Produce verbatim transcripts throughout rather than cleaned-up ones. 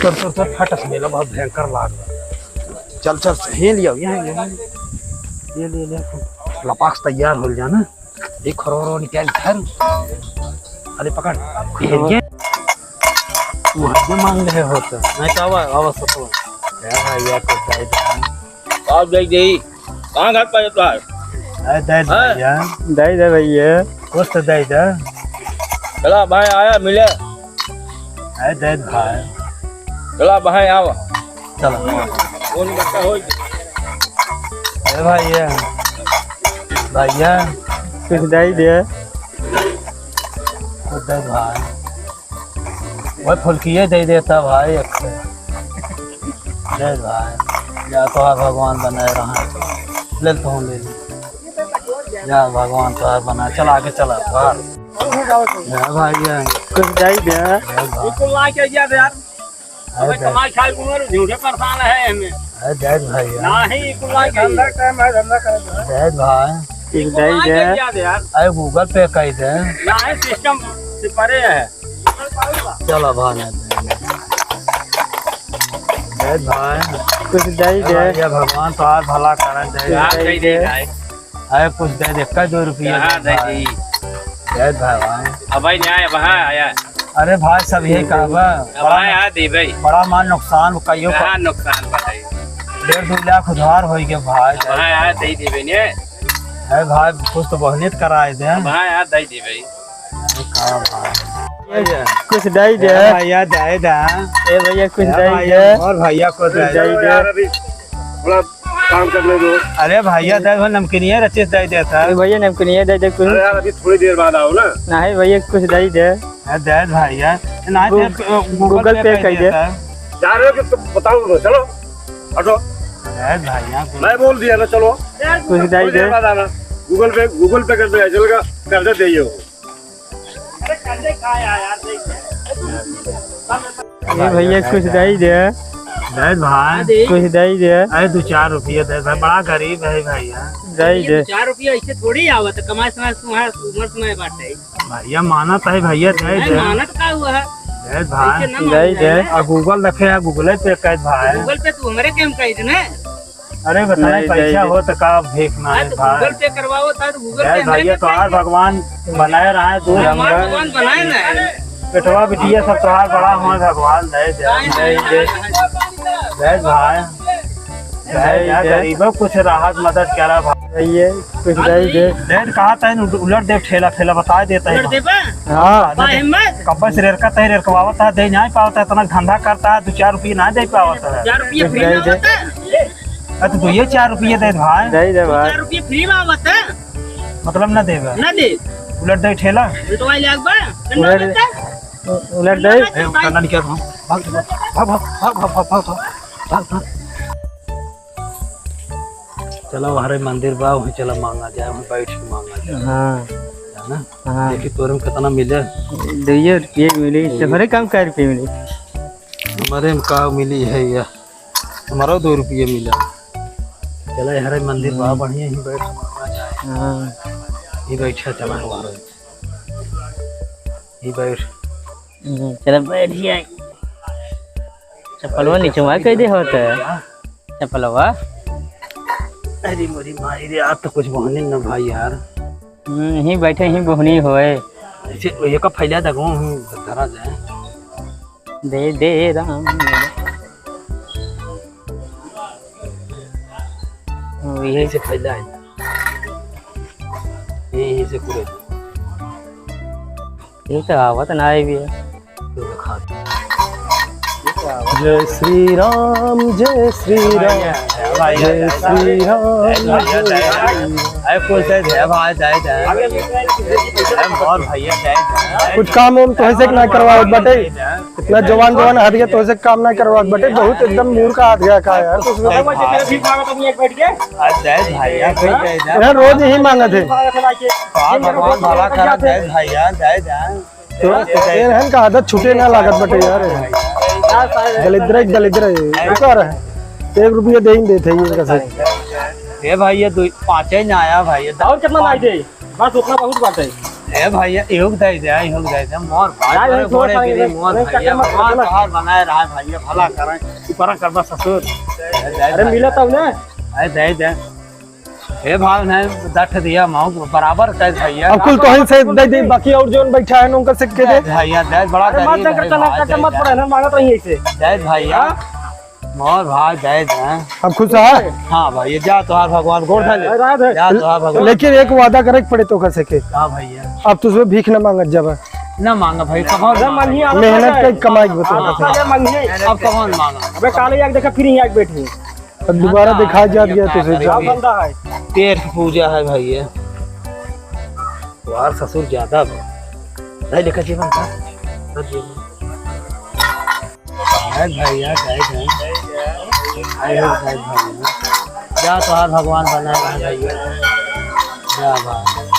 चल, चल, चल, फटक मेला बहुत भयंकर लाग बा। चल, चल, हे लिया, यहाँ, यहाँ। ये ले, ले, लपाक से तैयार हो जाना। एक खरोरो निकाल धर। अरे पकड़। ये, ये। वो हद मांग ले हो तो। नहीं तो आवा, आवा सतो। क्या है यार, तो दाई जान। आप देख दे, कहाँ घर पर रहता है? अरे दे दे हाँ? भैया। दे दे भैया। कुछ तो दे दे। चला भाई आया मिले। अरे दे दे भाई। चला भाई आवा। चला। कौन बच्चा हो? अरे भैया, भैया। कुछ दे दे। कुछ दे दे भाई। वही फुलकिए दे देता भाई, एक ठे। दे भाई, जा तोहार भगवान बनाए रहा। ले तो हम ले ली। जा भगवान तोहार बनाए, चल आगे चला तोहार। जा भाई, जा। कुछ दे दे। जा भाई। बिल्कुल ला के दिया दे यार। अरे अबे दे। कमाई खाए को मरो, झूठे परेशान है हमें। अरे दे भाई, जा। नहीं, बिल्कुल ला के धंधा दिया। टाइम है, धंधा कर। दे भाई। कुछ बिल्कुल दे ला के दे। दिया दे यार। अरे Google Pay कर दे। नहीं, सिस्टम से परे है। चलो भाई, दे भाई। कुछ दे दे। भैया भगवान तोहार भला करे, दे। कुछ दे दे। भाई। अरे कुछ दे दे, कई दो रुपया कहाँ दे दे भाई। दी? दे भाई। अब भाई न्याय अब हाँ आया। अरे भाई सब यही कहबा। अब बड़ा हाँ, हाँ, दे भाई। बड़ा मान नुकसान कहियो। कहाँ नुकसान बताई? डेढ़ दो लाख उधार होई गए भाई। अब हाँ, हाँ, दे दे भाई ने। अरे भाई कुछ तो बहनित कराए दे। अब हाँ, हाँ, दे दे भाई। अरे का भाई? कुछ दे दे। ए भैया, दे दे। ए भैया, कुछ ए दे भैया, दे। और भैया को दे कुछ दे। दे दे। यार, अभी थोड़ा काम करने दो। अरे भैया, दे दे, नमकीनिया रचित दे देता। अरे भैया, नमकीनिया दे दे कुछ। अरे यार, अभी थोड़ी देर बाद आओ ना। नहीं भैया, कुछ दे दे। अरे दे दे भैया। नहीं, गू-, दे, Google Google Pay Pay कर कर दे। देता। जा रहे हो कि तुम बताओ ना, चलो, हटो। दे दे भैया, कुछ मैं बोल दिया ना, चलो। कुछ दे थोड़ी देर दे। बाद आना। Google Pay, Google Pay कर दे, चलेगा, कर दे, दे ये। ए भैया, कुछ दे दे। दे भाई। कुछ दे दे। अरे दो चार रुपये दे भाई, बड़ा गरीब है भैया। दे दे। चार रुपया ऐसे थोड़ी आवत, कमाए समय तुम्हारा उम्र समय बाटे। भैया मानत है भैया, दे नहीं, दे। मानत का हुआ है? दे भाई। ऐसे ना दे मानल दे। जाए। आ Google रखे है, Google Pay कर भाई। Google Pay तू हमरे के हम कह दे ना। अरे बताए, नहीं, पैसा नहीं, हो तो का भीख मांगे हाँ, तो भाई। Google Pay करवाओ था तो Google Pay यार हमरे भैया, के तोहार पैसे। भगवान बनाए रहा है, दूर हाँ, हमार हमका। भगवान बनाए ना है। बेटवा बिटिया सब तोहार बड़ा हुआ, भगवान दे दे। नहीं, नहीं, नहीं, नहीं, नहीं। दे भाई। दे दे। गरीबों कुछ राहत मदद करा भाई। भैया, कुछ दे दे। दे कहा तैन उलट दे ठेला, ठेला बता देता है। उलट देबा? हाँ, बा हिम्मत। कब्बे से रेरका तय रेरकवावत है, दे नहीं पावत है, इतना धंधा करता है, दो चार रुपये ना दे पावत है। चार रुपये कुछ फ्री दे में दे। आवत है। अरे तो ये चार रुपये दे भाई। दे दे भाई। चार रुपये फ्री में आवत है। मतलब ना देबे। ना दे। उलट दे ठेला। उलटवा ले आग बा। उलट, उलट दे। ए, उठा ना निकल, भाग, भाग, भाग। चला, वहाँ रे मंदिर बा, वहीं चला मांगा जाए, वहीं बैठ के मांगा जाए। हाँ। है ना? हाँ। देखी तोरे में कितना मिले। दुइये रुपये मिली, दुइये। तोहरे काम कै रुपये मिली? हमारे में का मिली है या? हमारा दो रुपये मिला। चला, यहाँ रे मंदिर बा, हम्म। बढ़िया ही बैठ के मांगा जाए। हाँ। ये बैठा चला हमारे। ई बैठ। हम्म, चल बैठ जाए। चप्पलवा नीचे वहाँ कह दे होत है। चप्पलवा। अरे मोरी माई रे, आज तो कुछ बहने न भाई यार। हम्म, यहीं बैठे ही बहनी होए। ऐसे ये का फैला दे, हूँ, हूँ, धरा जाए। दे दे राम। हाँ, यही से फैला है। यही से पूरे। ये तो आवत ना है भी है। जय श्री राम, जय श्री राम, जय श्री राम। अरे कुछ दे दे भाई, दे दे। अरे और भैया दे दे। कुछ काम हम तोहसे ना करवावत बाटे। इतना जवान जवान हद गया, तोहसे काम ना करवावत बाटे। बहुत एकदम मूर्ख हद गया का यार। अरे भाई, यार, कोई दे दे। यार, रोज यही मांगत है। भगवान भला करा, दे भैया, दे दे। तो एनहन का आदत छूटे ना लागत बटे यार। दलिद्र, दलिद्र है। एक रुपया दे ही देते हैं इनका सही। ए भाई, ये दो, पाँचे ना आया भाई, ये और कितना लाई दे? बस उतना बहुत बात है। ए भैया, योग दे दे, योग दे दे, मोर भाई, यार, तोरे ये थोड़ा गोड़े सा गिरी, ये मोर नहीं, भैया, चक्कर मत भगवान करना। तोहार बनाए रहा है भैया, भला करे, ऊपर कर बस ससुर। अरे मिला तब ना। अरे दे दे। ए भाव नहीं, दठ दिया माऊ, बराबर कर भैया। अब कुल तोहन से दे दे, बाकी और जोन बैठा है, उनकर से के दे। दे भैया, दे, बड़ा अरे मत गरीब दे, है चला, भाई, चला, दे मत दे। पड़ा ना, मांगत रही ऐसे। दे भैया। हाँ? मोर भाई जायज है। अब खुश है? हाँ भाई, ये जा तोहार भगवान गोड़ धर ले। रात है। जा तोहार भगवान। लेकिन एक वादा करे के पड़े तोहका से के। का भैया? अब तुझसे भीख न मांगत जाबा। न मांगा भाई, कहाँ अरे मांगा? मंगिया, मेहनत का कमाई बता हाँ, तोहका से। अरे मंगिया। अब कहाँ मांगा? अबे काले यार देखा फिर यहाँ बैठी। अब दोबारा दिखा जात गया तुझसे। क्या बंदा है? पेट की पूजा है भाई ये। तोहार ससुर ज्यादा बा। नहीं लेकर जीवन का। जय भैया, जय जय। जय हो, जय भैया। जा तोहार भगवान बना रहा भैया। जा भाई।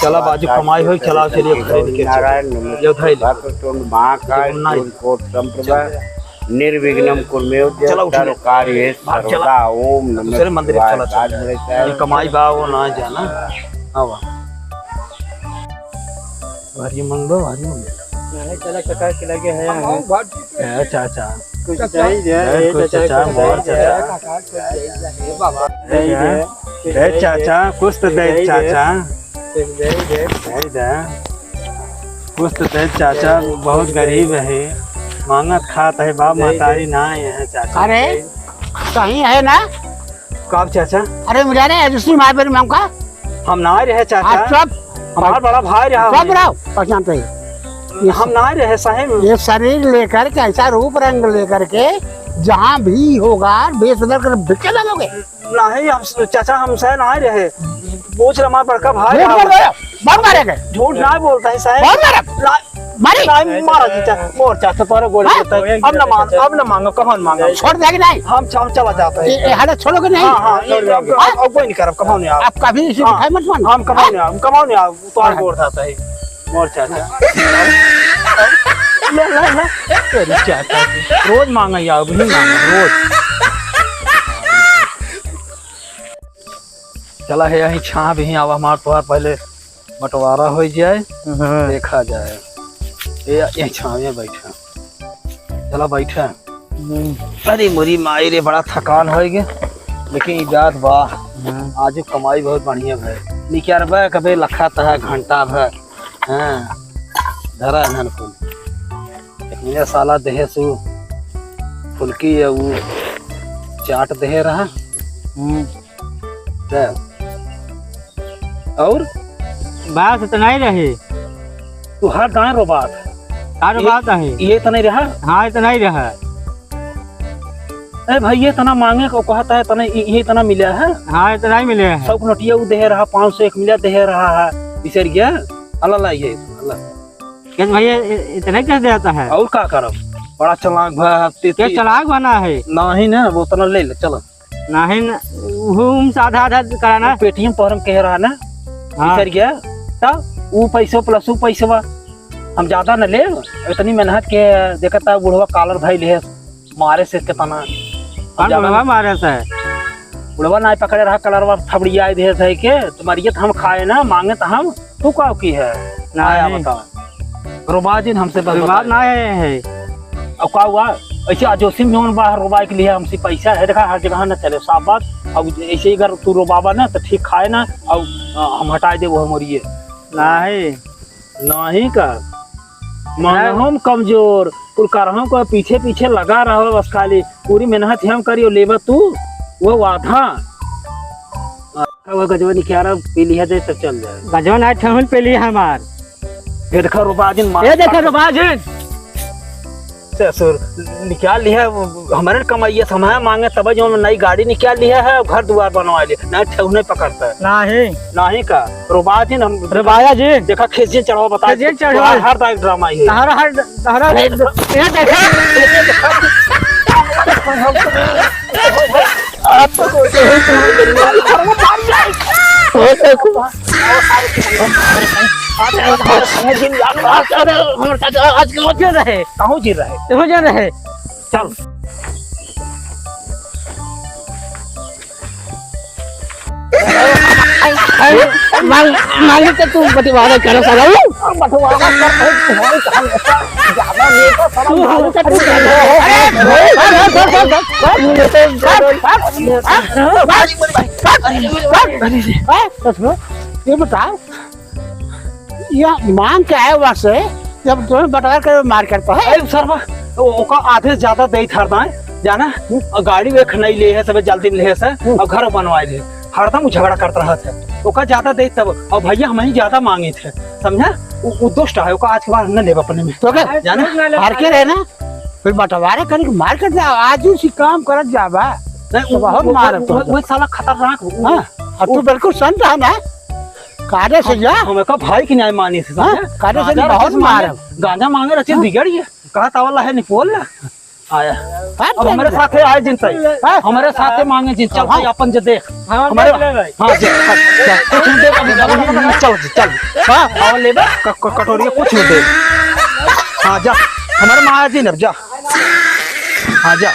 चला बाजू कमाई होई, चला चलिए खरीद के चला। नारायण नमस्ते। यो धैल। वक्रतुंड महाकाय, जो ना कोट संप्रदाय, निर्विघ्नम कुर्मे उद्यम, चला उठ ले। सर्व कार्य भाग चला। सर्वदा। ओम नमः दूसरे मंदिर शिवाय। चला, चला। राज में रहता है। ये कमाई बा, वो ना जाना। हाँ बा। हरी मंगो, हरी मंगो। नहीं, चला, चका के लगे है, हाँ। ए, चाचा। कुछ दे दे, ए, ए, कुछ चाचा, चाचा, कुछ मोर दे दे। चाचा। दे दे, ए, कुछ दे दे, चाचा, कुछ तो दे दे, दे दे। चाचा। कुछ दे दे। दे दे। कुछ तो दे, चाचा, बहुत गरीब है। मांगत खात है, बाप दे दे। महतारी ना आए हैं, चाचा। अरे, सही है ना? कब चाचा? अरे, मिला रे, दूसरी माँ बेरी मांग का। हम ना रहे चाचा। हाँ, चुप। हमार बड़ा भाई रहा चुप हमें। रहो, पहचानते हैं। हम ना रहे सही में। ये शरीर लेकर के, ऐसा रूप रंग लेकर के, जहाँ भी होगा, बेच बदल कर बिके लगोगे। नहीं, हम स-, चाचा, हम सही ना रहे। पूछ ले, हमार बड़का भाई झूठ रहा। बोल रहे हो, बहुत मारेंगे। झूठ ना बोलता है सही। बहुत मारा। ना, मारी। नहीं, मारा चाचा, मोर चाचा, तोरे गोड़ हाँ? पड़ता है। अब ना मांग, अब ना मांगो, कहाँ मांगो? छोड़ देगी नहीं? हम च-, हम चला जाता है। ये, ये हालत छोड़ोगे नहीं? हाँ, हाँ, छोड़ देंगे। अब, हाँ? अब कोई नहीं करब, कमाओ नहीं आओ। अब कभी इसी हाँ, दिखाई मत मानो। हम कमाओ हाँ? नहीं आओ, कमाओ नहीं आओ, तोरे हाँ। गोड़ जाता है। मोर चाचा। ले, ले, ले। तेरी चाचा की। रोज मांगा यार, अभी मांगा, रोज। चला है यहीं छाँह भी आवा हमार तोहार पहले बंटवारा हो जाए, हाँ। देखा जाए। ये, ये छाँह में बैठा। चला बैठा। हम्म। अरे मोरी माई रे, बड़ा थकान होइगे, लेकिन ई जात बा। हाँ। आजु कमाई बहुत बढ़िया भय। निकरबे कबे लखा तहा घंटा भर। हाँ, धरा है कुल। एक मिनट साला देहे सु फुलकी या उ चाट देहे रहा। हम्म। दे। और? बस इतना ही रहे। तू हर दाएं रोबात। हर ये, बात है। ये तो नहीं रहा? हाँ, इतना ही रहा। ए भाई, ये इतना मांगे को कहता है, इतना, ये, ये इतना मिला है? हाँ, इतना ही मिले है। सौ नोटिया उ देहे रहा, पाँच सौ एक मिला देहे रहा है। बिसर गया? अल्लाह ला ये, अल्लाह। कैसे भैया, इ-, इतना कैसे देता है? और का करब? बड़ा चालाक भा, ते-, क्या ते-, चालाक बना है? नहीं ना, वो उतना ले ले, चलो। नहीं ना, वो हम साधा आधा कराना। वो पेटीएम पर हम कह रहा ना, हाँ। बिसर गया? तब वो पैसो plus वो पैसवा, हम ज्यादा न ले, इतनी मेहनत के देखता बुढ़वा कालर भाई ले। मारे से कितना। कौन ज्यादा बुढ़वा मारे से? बुढ़वा नाई पकड़े रहा, कलरवा थबड़िया दे से के, तुम्हारी ये तो हम खाए ना, मांगे तो हम, तू का की है? नहीं। आया बताओ। रोबाजिन हमसे बस रोबाज बताए। ना है, है। अब का हुआ? ऐसे अजोसिम जौन बा, रोबाई के लिए हमसे पैसा है, देखा हर जगह ना चले, साफ बात। अब ऐसे ही अगर तू रोबाबा ना, तो ठीक खाए ना, अब, अ, हम हटाए दे वो हमारी ये। नहीं। नहीं का? नहीं। मन हम कमजोर, कुल करहम को पीछे पीछे लगा रहो बस खाली, पूरी मेहनत हम करियो, लेबा तू, वो आधा। वो गजवा निकारा पी लिया दे तब चल जाए। गजवा ना ठहुन पी लिया हमार। ये देखा रोबाजिन मार। ये देखा रोबाजिन। ससुर, निकाल लिया, हमारे कमाइए, समय मांगे तब जो नई गाड़ी निकाल लिया है, घर दुआर बनवा लिया, ना ठेहुने पकड़ता है। नहीं। नहीं का, रोबाजिन हम रोबाया जी। देखा खेसियन चढ़वा बता। खेसियन चढ़वा। हर दायक ड्रामा ही है। हर, हर, हर, ये देखा। आज के वजह रहे। कहूँ जी रहे। कहूँ जा रहे। चल। अरे, माल-, मालिक से तू बंटवारा कर, साला। बंटवारा कर, भाई, तुम्हारी कहानी ऐसा ज्यादा लेता, साला, तू मालिक से तू कर। अरे, अरे, अरे, अरे, ये बताओ, ये मांग क्या है वहाँ से, जब तुम्हें बंटवारा करे मार करता है? अरे, सरवा, ओ-, ओका आधे से ज्यादा देइत हरदम, जाना? हम्म। और गाड़ी वे खनई ले है, सबे जल्दी में ले है, सर, हम्म। और घर बनवाए ले। हरदम उ झगड़ा करत रहत है। ओका ज्यादा देइत तब, और भैया हमहीं ज्यादा मांगित है, समझा? उ, उ दुष्ट है, ओका आज के बाद न लेब अपने में। तो क्या? जाना? हार के रहे ना, फिर बंटवारा करे के मार कर दे, आज ही सी काम करत जाबा। नहीं, तो उ, बहुत उ, मार उ, करता। उ, उ साला खतरनाक हो। हाँ, और तू बिल्कुल संत है ना? कायदे से जा। हम एका भाई के न्याय मानी से, हाँ, समझे? कायदे से कायदे बहुत से मारे। माने, गांजा मांगे रचे हाँ। बिगड़ गया। कहा तावला है निपोल ना। आया। हाँ, अब हमरे साथे आए जिन तई। हाँ। हमरे साथे मांगे जिन, चल हाँ। तई अपन जे देख। हाँ, हमरे देख ले भाई। हाँ, जे, हाँ, चल, कुछ नहीं देख, अभी, अभी, अभी, चल, चल। हाँ, और लेबे? क-, क-, कटोरिया कुछ नहीं देख। हाँ, जा। हमरे माँ आए जिन अब, जा। हाँ, जा।